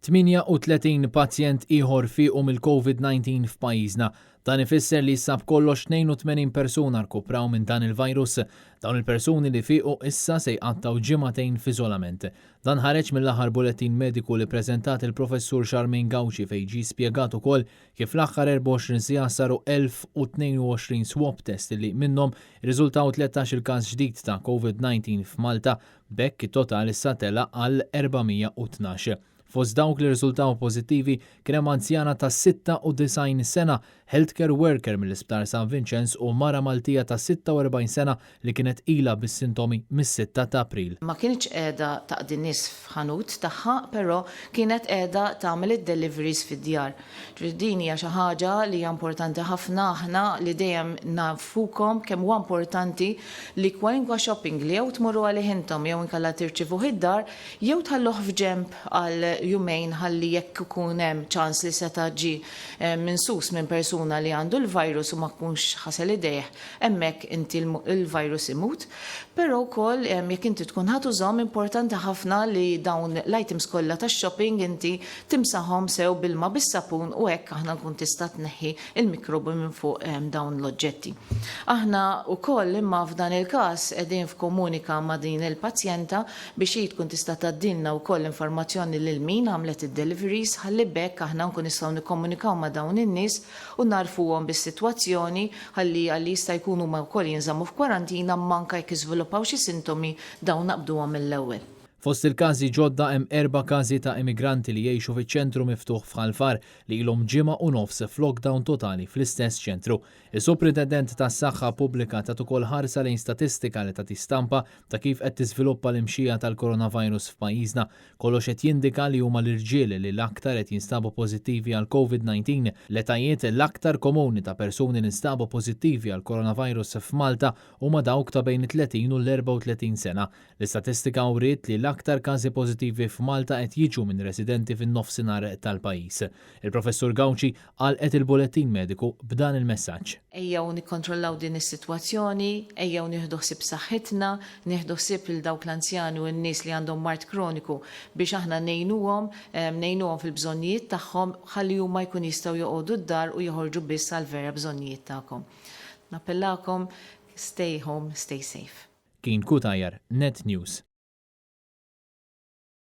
38 pazjent ieħor fiequ mill-Covid-19 f'pajjiżna. Dan ifisser li issa b'kollox 82 persuna rkupraw minn dan il-virus. Dawn il-persuni li fiequ issa se jqattgħu ġimagħtejn f'iżolament. Dan ħareġ mill-aħħar bulettin mediku li preżentat il-Professur Charmaine Gauci fejn ġie spjegat ukoll kif fl-aħħar 24 siegħa saru 1022 swab test li minnhom irriżultaw 13-il każ ġdid ta' Covid-19 f'Malta. B'hekk it-total issa tela' għal 412. Fost dawk li rriżultaw pożittivi kien hemm anzjana ta' 96 sena, healthcare worker mill-Isptar San Vinċenz u mara Maltija ta' 46 sena li kienet ilha bis-sintomi mis-sitta ta' April. Ma kinitx qiegħda taqdi nies f'ħanut tagħha però kienet qiegħda tagħmel id-deliveries fid-djar. Ġifieri din hija xi ħaġa li hija importanti ħafna aħna li dejjem ngħarrfukom kemm huwa importanti li kwalinkwa shopping li jew tmorru għalih intom jew inkella tirċivuh id-dar Jew tħalluh f'ġenb għal jumejn ħalli jekk ikun hemm ċans li seta' ġie minsus minn persuna li għandu l-virus u ma jkunx ħasel idejh, hemmhekk inti l-virus imut. Però wkoll jekk inti tkun ħa tużahom importanti ħafna li dawn l-items kollha tax-shopping inti timsaħhom sew b'ilma bis-sapun u hekk aħna nkun tista' tneħħi l-mikrobi minn fuq dawn l-oġġetti. Aħna wkoll imma f'dan il-każ qegħdin f'komunika ma' din il-pazjenta biex hi tkun tista' tgħaddilna wkoll informazzjoni lil min għamlet id-deliveries ħalli b'hekk aħna nkun nistgħu nikkomunikaw ma' dawn in-nies u ngħarrfuhom bis-sitwazzjoni ħalli għalli jista' jkun huma wkoll jinżammu f'kwarantina imma anke jekk jiżviluppaw xi sintomi dawn naqbduhom mill-ewwel. Fost il-każi ġodda hemm erba' każi ta' immigranti li jgħixu fiċ-ċentru miftuħ f'Ħal Far li ilhom ġimgħa u nofs f'lockdown totali fl-istess ċentru. Is-Supritendent tas-Saħħa Pubblika tat ukoll ħarsa lejn statistika li tagħti stampa ta' kif qed tiżviluppa l-imxija tal-coronavirus f'pajjiżna. Kollox qed jindika li huma l-irġiel li l-aktar qed jinstabu pożittivi għall-Covid 19. L-etajiet l-aktar komuni ta' persuni li nstabu pożittivi għall-coronavirus f'Malta huma dawk ta' bejn it-30 u l-34 sena. L-istatistika wriet li l-aktar każi pożittivi f'Malta qed jiġu minn residenti fin-nofsinhar tal-pajjiż. Il-Professur Gauci għalqet il-bulettin mediku b'dan il-messaġġ. Ejjew nikkontrollaw din is-sitwazzjoni, ejjew nieħdu ħsieb saħħitna, nieħdu ħsieb lil dawk l-anzjani u n-nies li għandhom mard kroniku biex aħna ngħinuhom, ngħinuhom fil-bżonnijiet tagħhom ħalli huma jkun jistgħu joqogħdu d-dar u joħorġu biss għall-vera bżonnijiet tagħkom. Nappellakom, stay home, stay safe. Kien Cutajar, Net News.